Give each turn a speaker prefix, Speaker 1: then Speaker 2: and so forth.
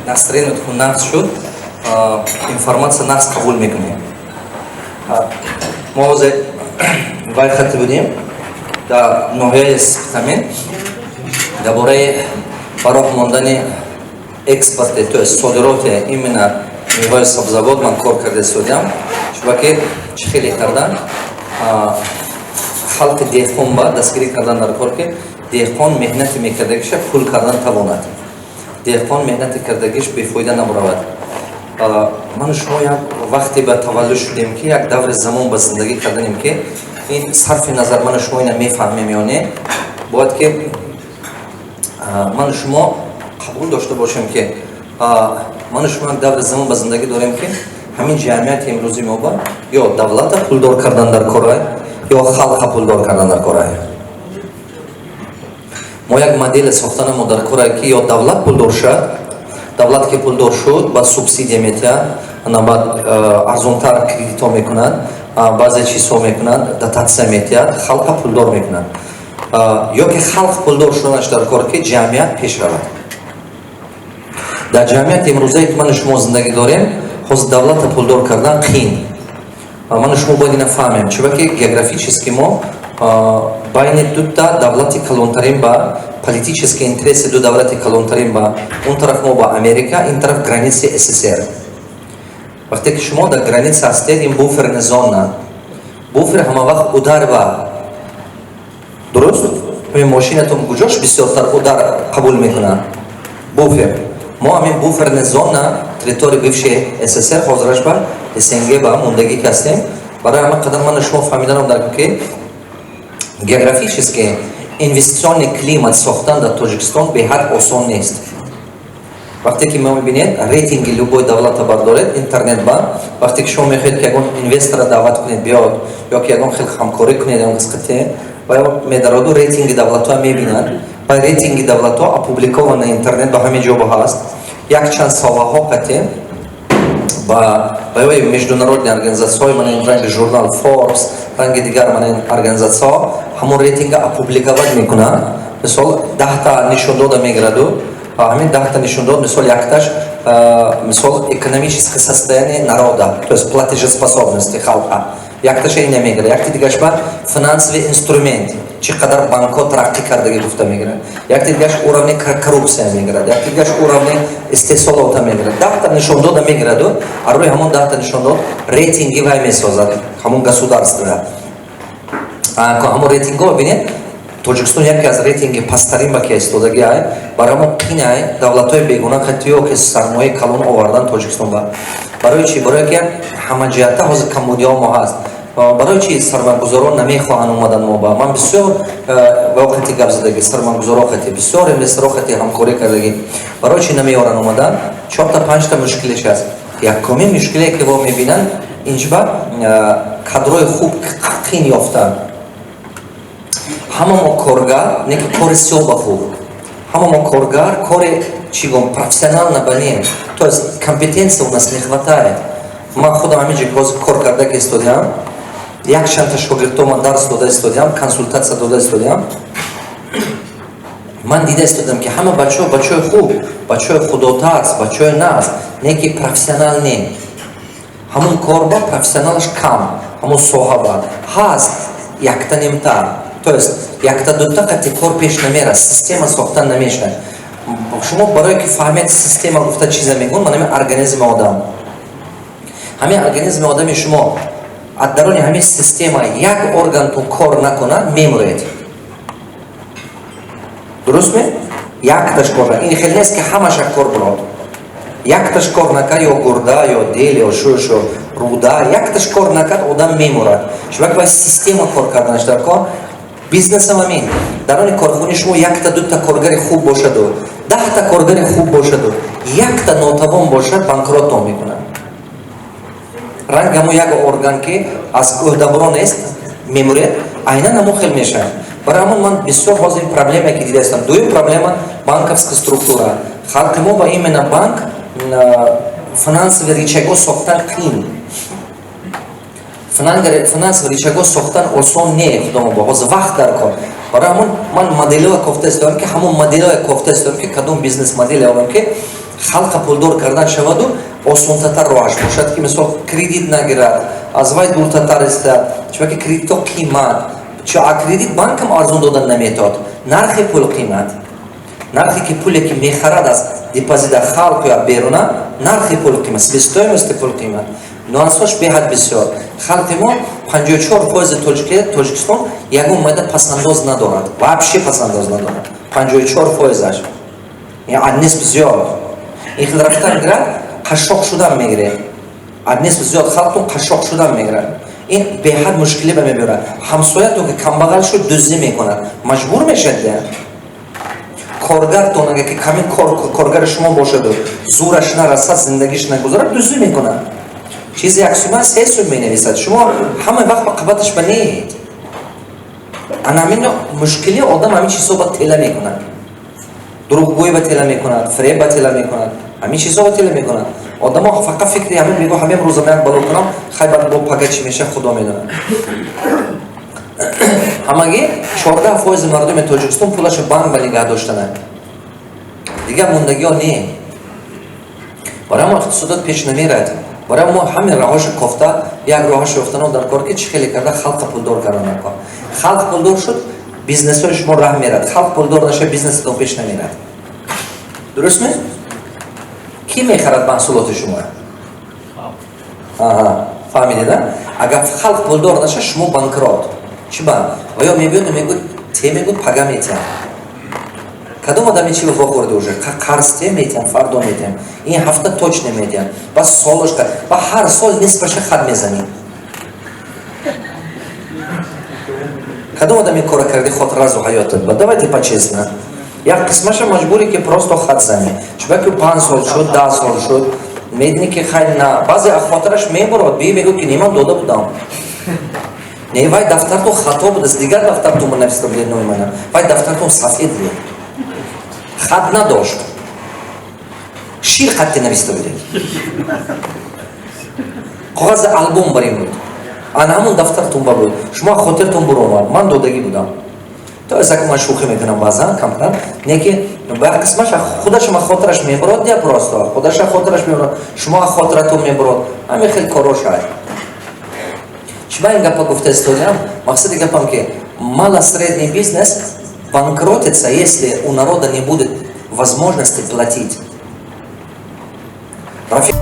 Speaker 1: Настроение нағз шуд, информация нағз қабул мекунем. Мо ҳозир вай хати будем дар ноҳияи Спитамен, дар бораи ба роҳ мондани экспорти, то есть содироти именно меваи сабзавот ман кор карда истодиам. Чунки чӣ хеле кардан халқи деҳқон ба дастгирӣ кардан дар кор, ки деҳқон меҳнати мекардагиша пул кардан тавонад, деҳқон меҳнати кардагиш бефоида набуравад. Ману шумо як вақте ба таваллуд шудем, ки як даври замон ба зиндагӣ карданем, ки ин сарфи назар ману шумо ина мефаҳмем ё не, бояд ки ману шумо қабул дошта бошем, ки ману шумо як даври замон ба зиндагӣ дорем, ки ҳамин ҷамъияти имрӯзи мо ба ё давлата пулдор кардан дар корай, ё халқа пулдор кардан дар корай. Мо як модели сохтанамо дар корай, ки ё давлат пулдор шавад. Давлат ки пулдор шуд, баъд субсидия метиҳад, баъд арзонтар кредитҳо мекунад, баъзе чизҳо мекунад, дотатсия метиҳад, халқа пулдор мекунад, ё ки халқ пулдор шуданаш дар кор, ки ҷамъият пеш равад. Дар ҷамъияти имрӯзае, ки ману шумо зиндагӣ дорем, ҳозир давлата пулдор кардан қиин. Ману шумо бояд ина фаҳмем, чунки географически мо байни дута давлати калонтарин ба политические интересы, ду давлати калонтарин ба он тараф мо ба Америка, ин тараф границаи СССР. Вақте ки шумо дар граница ҳастед, ин буферная зона, буфер ҳама вақт удар ба дуруст ҳамин мошинатон куҷош бисёртар удар қабул мекунад? Буфер. Мо ҳамин буферная зона, территория бывшей СССР, ҳозираш ба СНГ ба мондагӣ ки ҳастем. Барои ҳама қадар ман шумо фаҳмиданам дар ки географически инвестиционный климат сохтан дар Тоҷикистон беҳад осон нест. Вақте ки мо мебинед, рейтинги любой давлата бардоред интернет ба, вақте ки шумо мехоҳед, ки ягон инвестора даъват кунед биёд, ё ки ягон хел ҳамкорӣ кунед ягон қисқате ва медароду рейтинги давлатҳоа мебинад ва рейтинги давлатҳо опубликован на интернет ба ҳамин ҷо ҳаст. Якчанд соҳаҳо қате ба баёи международный организатсияҳои мана ин ранги журнал Forbes, ранги дигар мана ин организатсияҳо ҳамон рейтинга опубликовать мекунанд. Мисол, 10-та нишондода мегираду ҳамин 10-та нишондод, мисол, якташ, мисол, экономическое состояние народа, то есть платежеспособности халқа, якташа ина мегирад, якти дигаш ба финансовый инструмент, чӣ қадар банкҳо тараққӣ кардагӣ гуфта мегирад, якти дигаш уровни коррупция мегирад, якти дигаш уровни истеҳсолота мегирад. 10-та нишондода мегираду аз рӯи ҳамон 10-та нишондод рейтинги вай месозад ҳамон государство. Ҳамон рейтингҳо бинед, Тоҷикистон яке аз рейтинги пасттарин ба ки истодаги ай. Барои мо қинай давлатҳои бегуна қатиё ки сармояи калон овардан Тоҷикистон ба. Барои чи? Барое ки ҳамаҷиҳата ҳозир камбудиҳо мо ҳаст. Барои чи сармоягузорон намехоҳанд омадан мо ба? Ман бисёр воқеати гап задагӣ, сармоягузоро қати, бисёр инвесторо қати ҳамкорӣ кардагӣ. Барои чи намеёранд омадан? Чорта, панҷта мушкилеш ҳаст. Якумин мушкиле, ки во мебинанд, инҷба кадрои хуб қин ёфтан. Ҳама мо коргар, не ки кори сиёҳ ба хуб, ҳама мо коргар, кори чӣ гум профессионал набанем, то есть компетенция у нас не хватает. Ман худам ҳамин ҷо ҳозир кор карда ки истодиам, якчандта шогирдҳо ман дарс дода истодиам, консултатсия дода истодиам. Ман дида истодам, ки ҳама бачаҳо бачаҳои хуб, бачаҳои худотарс, бачаҳои нағз, не ки профессионал не. Ҳамон кор ба профессионалаш кам, ҳамон соҳа ба ҳаст якта немта, то есть якта дута қати кор пеш намерад, система сохтан намешавад. Шумо барое ки фаҳмед система гуфта чиза мегӯн, ман ҳамин организми одам, ҳамин организми одами шумо, аз даруни ҳамин система як органтон кор накунад, мемуред. Дуруст ме? Якташ кор ин хел нест, ки ҳамаша кор бурод. Якташ кор накард, ё гурда, ё дил, ё шуш, ё руда, якташ кор накард, одам мемурад. Шумо бояд система кор карданаш дар кор. Бизнесам ҳамин: даруни корхонаи шумо якта дута коргари хуб бошаду, 10-та коргари хуб бошаду, якта нотавон бошад, банкротон мекунад. Ранг ҳамо як орган, ки аз ӯҳдабуро нест, мемуред, айнан ҳамо хел мешавад. Барои ҳамон ман бисёр ҳозир ин проблема, ки дидаистам. Дуюм проблема — банковская структура. Халқи мо ба именно банк, финансовый рычагҳо сохтан қиин, финансовый рычагҳо сохтан осон не. Худомо бо ҳозир вақт дар кор. Барои ҳамон ман моделҳоя кофта истодам, ки ҳамон моделҳоя кофта истодам, ки кадом бизнес модель овам, ки Халқа пулдор кардан шаваду, осонтатар роҳаш бошад, ки, мисол, кредит нагирад, аз вай дуртатар истад, чунки кредитҳо қимат, а кредит банкам арзон додан наметод. Нархи пул қимат, нархе ки пуле ки мехарад аз депозита халқ ё беруна, нархи пул қимат, себестоимости пул қимат, нюансҳош беҳад бисёр. Халқи мо, 54% Тоҷикистон ягон майда пасандоз надорад, вообще пасандоз надорад. 54 фоизаш нисб зиёд. Ин хел рафтан гирад, қашшоқ шудан мегиред. Аз нисб зиёд халқтон қашшоқ шудан мегирад. Ин беҳад мушкилӣ ба мебиёрад. Ҳамсоятон ки камбағал шуд, дуздӣ мекунад, маҷбур мешад. Коргартон агар ки ками коргари шумо бошаду зӯраш нарасад, зиндагиш нагузарад, дуздӣ мекунад. Чизи 1 сума 3 сум менависад. Шумо ҳама вақт ба қабаташ ба неед. Ана ҳамин мушкили. Одам ҳамин чизҳо ба тела мекунад, дурӯғгӯӣ ба тела мекунад, фиреб ба тела мекунад, ҳамин чизҳо ба тела мекунад. Одамо фақат фикри ҳамин мегӯ: ҳамин рӯза як бало кунам, хай, баъд бо пага чӣ меша, Худо медонад. Ҳамагӣ 14% мардуми Тоҷикистон пулашо банк ба нигаҳ доштананд, дигар мондагиҳо не. Барои мо иқтисодот пеш намерад. Барои мо ҳамин роҳоша кофта, як роҳашо ёфтано дар кор, ки чӣ хеле карда халқа пулдор кардан дар кор. Халқ пулдор шуд, бизнесҳои шумо раҳ мерад. Халқ пулдор наша, бизнесатон пеш намерад. Дуруст ме? Кӣ мехарад маҳсулоти шуморо? Фаҳмидед? Агар халқ пулдор наша, шумо банкрот. Чӣ ба ва ё мебиёду мегӯд: те, мегӯд, пага метиҳам. Кадом одаме чи вохӯрда уже қарз те метиҳам, фардо метиҳам, ин ҳафта точно метиҳам, бас солош ва ҳар сол нисбаша хат мезанӣ. Кадом одаме кора карди хотиразу ҳаётат ба? Давайте по-честно, як қисмаша маҷбуре, ки просто хат занӣ, чунки 5 сол шуд, 10 сол шуд, медонӣ, ки хай на, баъзе хотираш мебурад, би мегӯ, ки неман дода будам. Не, вай дафтартон хато будааст, дигар дафтартон нависта буд номи мана, вай дафтартон сафед буд, хат надошт, шир хатте нависта будед, коғази албом бар ин буд, ана ҳамон дафтартон ба буд, шумо хотиртон буромад, ман додагӣ будам. То эсаку ман шӯхӣ мекунам баъзан камтар, не ки ба қисмаш худашма хотираш мебурод, я просто худаша хотираш мебурод, шумо хотиратон мебурод. Ҳамин хел коро шай. Чиба ин гапа гуфта истодиам? Мақсади гапам, ки мало-средний бизнес банкротится, если у народа не будет возможности платить. Рафиқ.